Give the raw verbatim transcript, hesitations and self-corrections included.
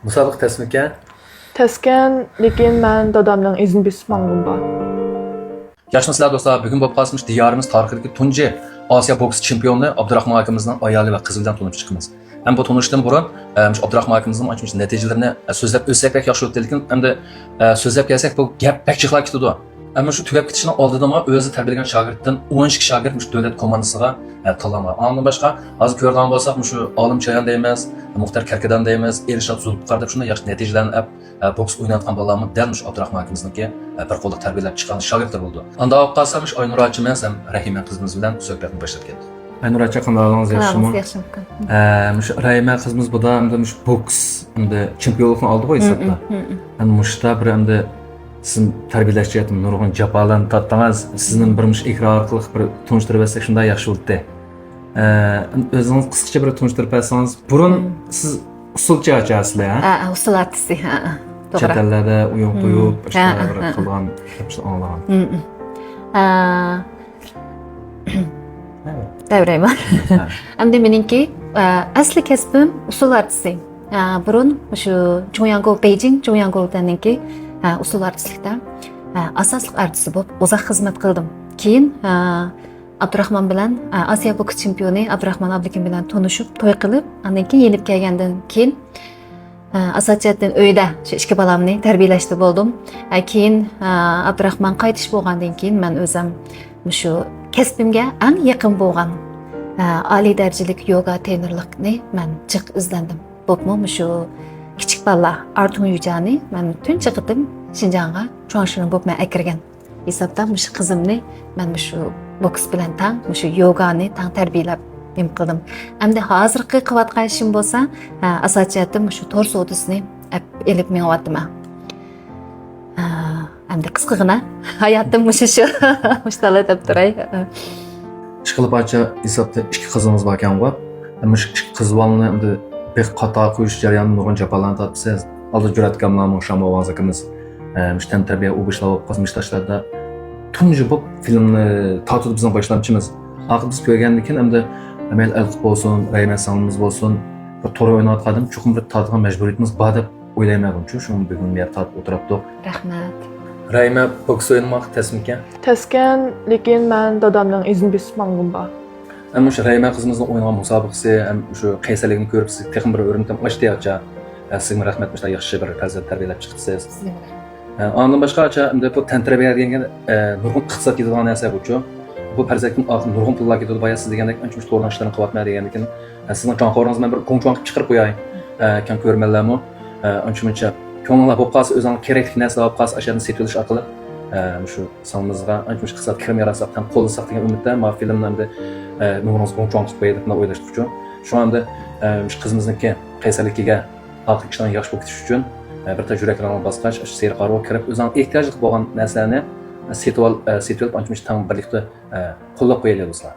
مۇسابىقە تەسمىكەن؟ تەسكەن، لېكىن مەن دادامنىڭ ئىزىنى بېسىپ ماڭغۇم بار. ياخشىمۇسىلەر دوستلار، بۈگۈن بولۇپ قالسا مۇشۇ دىيارىمىز تارىخىدىكى تۇنجى ئاسىيا بوكس چېمپىيونى ئابدۇراخمان ئاكىمىزنىڭ ئايالى ۋە قىزى بىلەن تونۇشۇپ چىقىمىز. ھەم بۇ تونۇشۇشتىن بۇرۇن، ئە، مۇشۇ ئابدۇراخمان ئاكىمىزنىڭ ئانچە مۇنچە نەتىجىلىرىنى، ئە، سۆزلەپ ئۆتسەك بەك ياخشى بولاتتى، لېكىن ئەمدى، ئە، سۆزلەپ كەلسەك بۇ گەپ بەك جىقلاپ كېتىدۇ. ئەمما شۇ تۈگەپ كېتىشنىڭ ئالدىدىمۇ ئۆزى تەربىيەلىگەن شاگىرتتىن ئون ئىككى شاگىرت مۇشۇ دۆلەت كوماندىسىغا، ئە، تاللانغان. ئاندىن باشقا ھازىر كۆرىدىغان بولساق، مۇشۇ ئالىم چايان دەيمىز، مۇختەر كەركىدان دەيمىز، ئېرشات زۇلپىقار دەپ شۇنداق ياخشى نەتىجىلەرنى ئەپ، ئە، بوكس ئويناۋاتقان بالىلارمۇ دەل مۇشۇ ئابدۇراخمان ئاكىمىزنىڭكى، ئە، بىر قوللۇق تەربىيەلەپ چىققان شاگىرتلىرى بولىدۇ. ئانداق بولۇپ قالسا، مۇشۇ ئاينۇر ئاچىمىز ھەم رەھىمە قىزىمىز بىلەن سۆھبەتنى باشلاپ كەتتۇق. ئاينۇر ئاچا، قانداق ئەھۋالىڭىز، ياخشىمۇ؟ قانداق ئەھۋالىڭىز، ياخشىمۇ؟ ئە، مۇشۇ رەھىمە قىزىمىز بۇدا ئەمدى مۇشۇ بوكس، ئەمدى چېمپىيونلۇقنىڭ ئالدىغۇ ھېسابتا. مم، مم، مم. ئەمدى مۇشۇدا بىر ئەمدى سىزنى تەربىيەلەش جەھەتتىن نۇرغۇن جاپالارنى تارتتىڭىز. سىزنى بىر مۇشۇ ئېكران ئارقىلىق بىر تونۇشتۇرۇۋەتسەك شۇنداق ياخشى بولاتتى. ئە، ئۆزىڭىز قىسقىچە بىر تونۇشتۇرۇپ بەرسىڭىز. بۇرۇن مم. سىز ئۇسسۇلچى ئاچا ئەسلى، ھە؟ ھە، ھە، ئۇسسۇل ئارتىسى، ھە، ھە. توغرا. چەت ئەللەردە ئويۇن مم. قويۇپ، ھە، ئاشۇنداق ھە، بىر ھە. قىلغان گەپلەرنى ئاڭلىغان. مم، مم. ئە، دەۋرەيمەن. ھە. ئەمدى مېنىڭكى، ئە، ئەسلى كەسپىم ئۇسسۇل ئارتىسى. ئە، بۇرۇن مۇشۇ جۇڭياڭگو، بېيجىڭ جۇڭياڭگو تەننىڭكى، ئە، ئۇسسۇل ئارتىسلىقتا، ئە، ئاساسلىق ئارتىسى بولۇپ ئۇزاق خىزمەت قىلدىم. كېيىن، ئە، ئابدۇراخمان بىلەن، ئە، ئاسىيا بوكس چېمپىيونى ئابدۇراخمان ئابلىكىم بىلەن تونۇشۇپ، توي قىلىپ، ئاندىن كېيىن يېنىپ كەلگەندىن كېيىن، ئە، ئاساسىي جەھەتتىن ئۆيدە شۇ ئىككى بالامنى تەربىيەلەشتە بولدۇم. ئە، كېيىن، ئە، ئابدۇراخمان قايتىش بولغاندىن كېيىن مەن ئۆزۈم مۇشۇ كەسپىمگە ئەڭ يېقىن بولغان، ئە، ئالىي دەرىجىلىك يوگا ترېنېرلىقنى مەن جىق ئىزدەندىم. بولۇپمۇ مۇشۇ كىچىك بالىلار ئارتۇڭ يۈجانى مەن تۇنجى قېتىم شىنجاڭغا چۇاڭشىنىڭ بولۇپ مەن ئەكىرگەن. ھېسابتا مۇشۇ قىزىمنى مەن مۇشۇ بوكس بىلەن تەڭ، مۇشۇ يوگانى تەڭ تەربىيەلەپ نېمە قىلدىم. ئەمدى ھازىرقى قىلىۋاتقان ئىشىم بولسا، ئە، ئاساسىي جەھەتتىن مۇشۇ تور سودىسىنى ئەپ ئېلىپ مېڭىۋاتىمەن. ئە، ئەمدى قىسقىغىنا ھاياتىم مۇشۇ شۇ. مۇشۇنداقلا دەپ تۇراي. ئىشقىلىپ ئاچا ھېسابتا ئىككى قىزىڭىز باركەنغۇ؟ مۇشۇ ئىككى قىز بالىنى ئەمدى بېقىپ قاتارغا قويۇش جەريانىدا نۇرغۇن جاپالارنى تارتىپسىز. ئالدى جۈرئەتكاملارمۇ شامۇ ئاۋاز ئاكىمىز، ئە، مۇشۇ تەنتەربىيە ئۇ بۇ ئىشلار بولۇپ قالسا، مۇشۇ ئىشلاردا تۇنجى بولۇپ فىلىمنى تارتىدۇ بىزنىڭ باشلامچىمىز. ئاخىر بىز كۆرگەندىن كېيىن ئەمدى مەيلى ئەلقۇت بولسۇن، رەھىمە سىڭلىمىز بولسۇن، بىر تور ئويناۋاتقان ئادەم چوقۇم بىر تارتىدىغان مەجبۇرىيىتىمىز بار دەپ ئويلايمەن بۇنچە، شۇڭا بۈگۈن بۇ يەردە تارتىپ ئولتۇرۇپتۇق. رەھمەت. رەھىمە بوكس ئوينىماق تەسمىكەن؟ تەسكەن، لېكىن مەن دادامنىڭ ئىزىنى بېسىپ ماڭغۇم بار. ئەمما شۇ رەھىمە قىزىمىزنىڭ ئوينىغان مۇسابىقىسى ھەم شۇ قەيسەرلىكىنى كۆرۈپ سىز تېخىمۇ بىر ھۆرمىتىم ئاشتى ئاچا. ئە، سىزگىمۇ رەھمەت، مۇشۇنداق ياخشى بىر پەرزەنت تەربىيەلەپ چىقىپسىز. سىزگىمۇ رەھمەت. ئە، ئاندىن باشقا ئاچا، ئەمدى بۇ تەنتەربىيە دېگەن، ئە، نۇرغۇن ئىقتىساد كېتىدىغان نەرسە بۇچۇ. بۇ پەرزەنتتىن ئارقىدىن نۇرغۇن پۇللار كېتىدۇ. بايا سىز دېگەندەك ئانچە مۇنچە تورنىڭ ئىشلىرىنى قىلىۋاتىمەن دېگەندىكىن، ئە، سىزنىڭ جانخورىڭىزنى مەن بىر گۇڭچۇاڭ قىلىپ چىقىرىپ قوياي. ئە، كەڭ كۆرۈرمەنلەرمۇ، ئە، ئانچە مۇنچە كۆڭلۈڭلار بولۇپ قالسا، ئۆزۈڭلارغا كېرەكلىك نەرسىلەر بولۇپ قالسا، ئاشۇ يەردىن سېتىۋېلىش ئارقىلىق، ئە، مۇشۇ سىڭلىمىزغا ئانچە مۇنچە ئىقتىساد كىرىم ياراتساق ھەم قوللىساق دېگەن ئۈمىدتە، ماۋۇ فىلىمنى ئەمدى، ئە، نومۇرىڭىزغا گۇڭچۇاڭ قىلىپ قوياي دەپ ئويلاشتۇق شۇ. شۇڭا ئەمدى، ئە، مۇشۇ قىزىمىزنىڭكى قەيسەرلىكىگە ئاخىرقى ئىشلارنىڭ ياخشى بولۇپ كېتىشى ئۈچۈن، ئە، بىر تال يۈرەكلىرىڭلارنى باسقاچ، ئاشۇ سېرىق ئارىغا كىرىپ، ئۆزۈڭلارغا ئېھتىياجلىق بولغان نەرسىلەرنى، ئە، سېتىۋال-، ئە، سېتىۋېلىپ، ئانچە مۇنچە تەڭ بىرلىكتە، ئە، قوللاپ قويايلى دوستلار.